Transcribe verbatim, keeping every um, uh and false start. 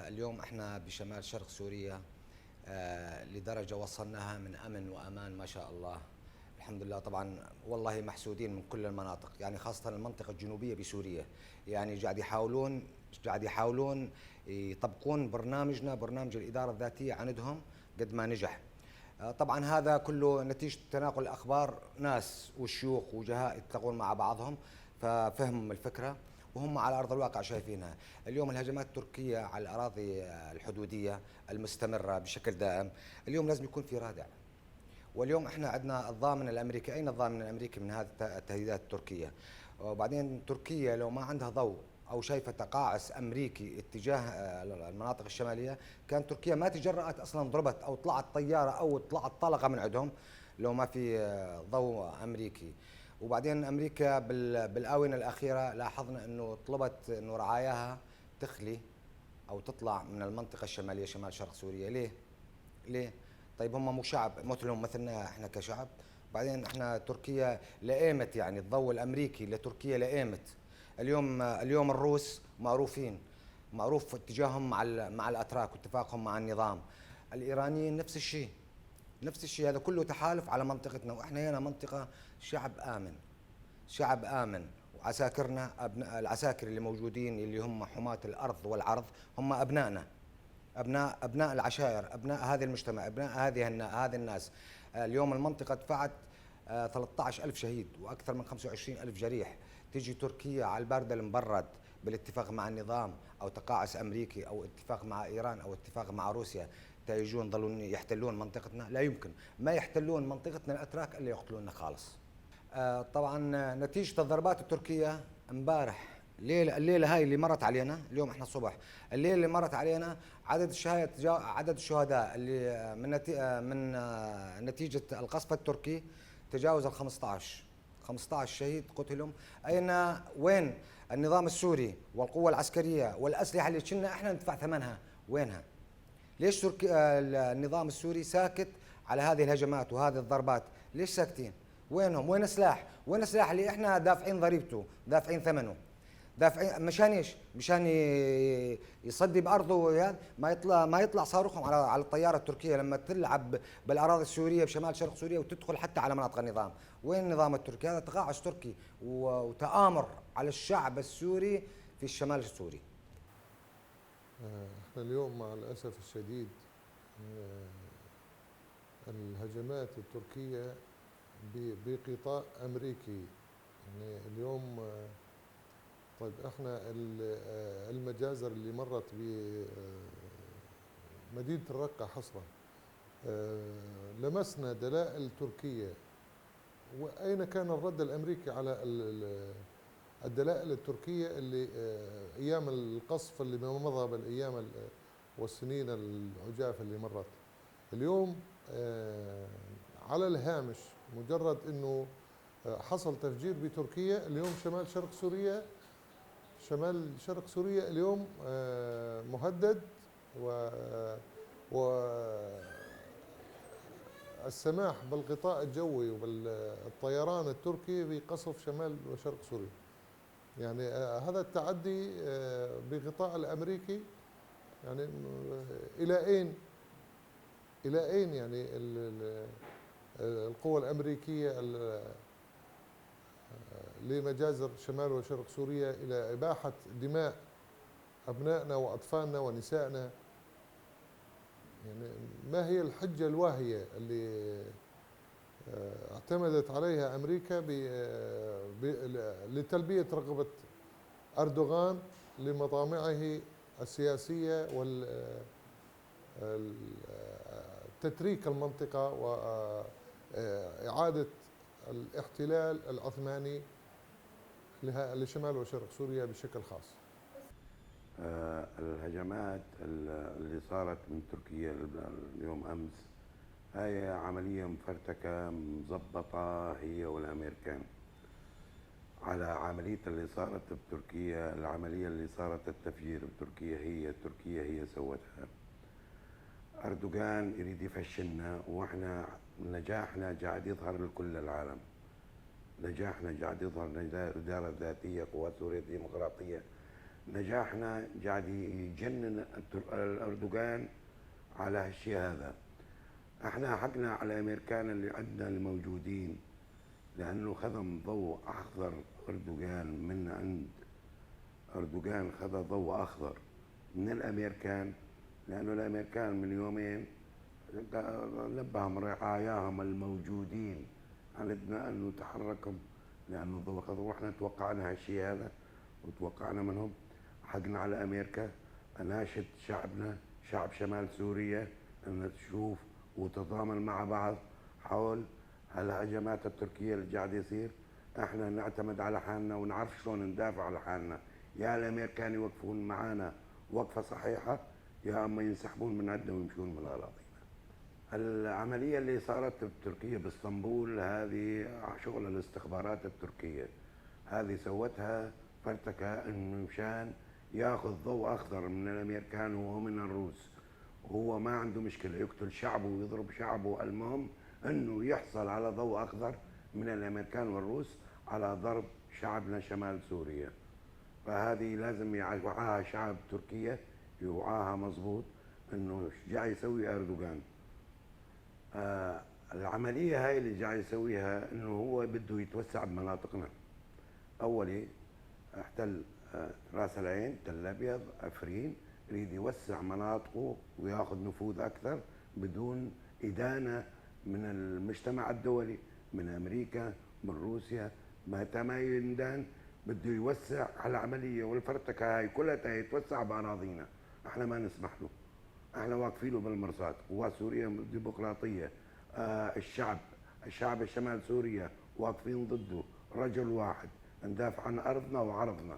اليوم احنا بشمال شرق سوريا، آه، لدرجة وصلناها من أمن وأمان ما شاء الله. الحمد لله. طبعًا والله محسودين من كل المناطق، يعني خاصة المنطقة الجنوبية بسوريا، يعني قاعد يحاولون، قاعد يحاولون يطبقون برنامجنا، برنامج الإدارة الذاتية عندهم قد ما نجح. آه، طبعًا هذا كله نتيجة تناقل أخبار ناس وشيوخ وجهاء يتلقون مع بعضهم، ففهموا الفكرة وهم على أرض الواقع شايفينها. اليوم الهجمات التركية على الأراضي، آه، الحدودية المستمرة بشكل دائم، اليوم لازم يكون في رادع. واليوم احنا عندنا الضامن الامريكي. اين الضامن الامريكي من هذه الت-، التهديدات التركيه؟ وبعدين تركيا لو ما عندها ضوء او شايفه تقاعس امريكي اتجاه، آه، المناطق الشماليه، كان تركيا ما تجرأت اصلًا، ضربت او طلعت طياره او طلعت طلقه من عندهم لو ما في، آه، ضوء امريكي. وبعدين امريكا بال-، بالاونه الاخيره لاحظنا انه طلبت انه رعاياها تخلي او تطلع من المنطقه الشماليه، شمال شرق سوريا. ليه؟ ليه؟ طيب، هم مو شعب مثلهم مثلنا احنا كشعب؟ بعدين احنا تركيا لقيمت، يعني الضوء الامريكي لتركيا لقيمت. اليوم، اليوم الروس معروفين، معروف اتجاههم مع ال-، مع الاتراك واتفاقهم مع النظام. الايرانيين نفس الشيء، نفس الشيء. هذا كله تحالف على منطقتنا، واحنا هنا منطقه شعب امن، شعب امن. وعساكرنا، ابناء العساكر اللي موجودين، اللي هم حماة الارض والعرض، هم ابنائنا. أبناء، أبناء العشائر، أبناء هذا المجتمع، أبناء هذه النا-، هذه الناس. آه، اليوم المنطقة دفعت، آه، ثلاثة عشر ألف شهيد وأكثر من خمسة وعشرين ألف جريح. تيجي تركيا على الباردة المبرد بالاتفاق مع النظام، أو تقاعس أمريكي، أو اتفاق مع إيران، أو اتفاق مع روسيا، تيجون ظلون يحتلون منطقتنا؟ لا يمكن. ما يحتلون منطقتنا الأتراك إلا يقتلونا خالص. آه، طبعًا، آه، نتيجة الضربات التركية امبارح، ليلة، الليلة هاي اللي مرت علينا، اليوم احنا الصبح، الليلة اللي مرت علينا، عدد الشهاية تجا-، عدد الشهداء اللي، آه، من نتي-، آه، من، آه، نتيجة القصف التركي تجاوز ال خمستاش. خمستاش شهيد قتلهم. أين، وين النظام السوري والقوة العسكرية والأسلحة اللي كنا احنا ندفع ثمنها؟ وينها؟ ليش تركي-، آه، ال-، النظام السوري ساكت على هذه الهجمات وهذه الضربات؟ ليش ساكتين؟ وينهم؟ وين السلاح؟ وين السلاح اللي احنا دافعين ضريبته، دافعين ثمنه؟ دافعين مشان ايش؟ مشان ي-، يصدي بارضه ويا-، ما يطلع، ما يطلع صاروخهم على، على الطياره التركيه لما تلعب بالاراضي السوريه بشمال شرق سوريا وتدخل حتى على مناطق النظام. وين النظام التركي؟ هذا تقاعس تركي و-، وتآمر على الشعب السوري في الشمال السوري. آه، احنا اليوم مع الأسف الشديد، آه، الهجمات التركية ب-، بقطاع أمريكي. يعني اليوم، آه، طيب، احنا ال-، آه، المجازر اللي مرت ب، آه، مدينة الرقة حصرا، آه، لمسنا دلائل تركية. وأين كان الرد الأمريكي على ال-، ال-، الدلائل التركية اللي، آه، أيام القصف اللي مضى بالأيام ال-، والسنين العجاف اللي مرت؟ اليوم، آه، على الهامش، مجرد إنه، آه، حصل تفجير بتركيا، اليوم شمال شرق سوريا، شمال شرق سوريا اليوم، آه، مهدد، و، و السماح بالغطاء الجوي وبالطيران التركي بقصف شمال وشرق سوريا. يعني، آه، هذا التعدي، آه، بغطاء الأمريكي، يعني، م-، إلى أين، إلى أين، يعني، ال-، ال-، القوى الأمريكية ال-، لمجازر شمال وشرق سوريا، إلى إباحة دماء أبنائنا وأطفالنا ونسائنا؟ يعني، ما هي الحجة الواهية اللي، آه، اعتمدت عليها أمريكا ب-، آه، ب-، ل-، لتلبية رغبة أردوغان لمطامعه السياسية وال-، آه، ال-، آه، تتريك المنطقة و، آه، آه، إعادة الاحتلال العثماني لها-، لشمال وشرق سوريا بشكل خاص. آه، الهجمات ال-، اللي صارت من تركيا ال-، اليوم أمس، هاي عملية مفرتكة مزبطة هي والأمريكان على عملية اللي صارت بتركيا. العملية اللي صارت التفجير بتركيا، هي تركيا هي سوتها. أردوغان يريد يفشلنا، وإحنا نجاحنا قاعد يظهر لكل العالم. نجاحنا قاعد يظهر، نجا-، إدارة ذاتية، قوات سورية ديمقراطية، نجاحنا قاعد يجنن التر-، الأردوغان على هالشي هذا. احنا حقنا على الأمريكان اللي عندنا الموجودين، لأنه خدم ضوء أخضر أردوغان من عند أردوغان، خذ ضوء أخضر من الأمريكان، لأنه الأمريكان من يومين نبههم رعاياهم الموجودين على أنه تحركهم، لأنه ضوء أخضر. وإحنا توقعنا هالشي هذا، وتوقعنا منهم. حقنا على أمريكا، أناشد شعبنا، شعب شمال سوريا، أن تشوف وتتضامن مع بعض حول هالهجمات التركية اللي قاعد يصير. احنا نعتمد على حالنا ونعرف شلون ندافع على حالنا. يا الامريكان يوقفون معانا وقفة صحيحة، يا اما ينسحبون من عندنا ويمشون من اراضينا. العملية اللي صارت بتركيا باسطنبول هذه شغل الاستخبارات التركية، هذه سوتها فرتكة انه مشان ياخذ ضوء اخضر من الامريكان ومن الروس. وهو ما عنده مشكلة يقتل شعبه ويضرب شعبه، المهم انه يحصل على ضوء اخضر من الامريكان والروس على ضرب شعبنا شمال سوريا. فهذه لازم يوعاها شعب تركيا، يوعاها مظبوط انه ايش جاي يسوي اردوغان. آه، العملية هاي اللي جاي يسويها انه هو بده يتوسع بمناطقنا. اولي احتل، آه، راس العين، تل ابيض، عفرين، يريد يوسع مناطقه وياخذ نفوذ اكثر بدون ادانة من المجتمع الدولي، من امريكا، من روسيا. متى ما يندان بده يوسع. على العملية والفرتكة هاي كلها يتوسع باراضينا، احنا ما نسمح له. احنا واقفين له بالمرصاد، قوات سوريا ديمقراطية، آه، الشعب، الشعب الشمال سوريا واقفين ضده، رجل واحد، ندافع عن ارضنا وعرضنا.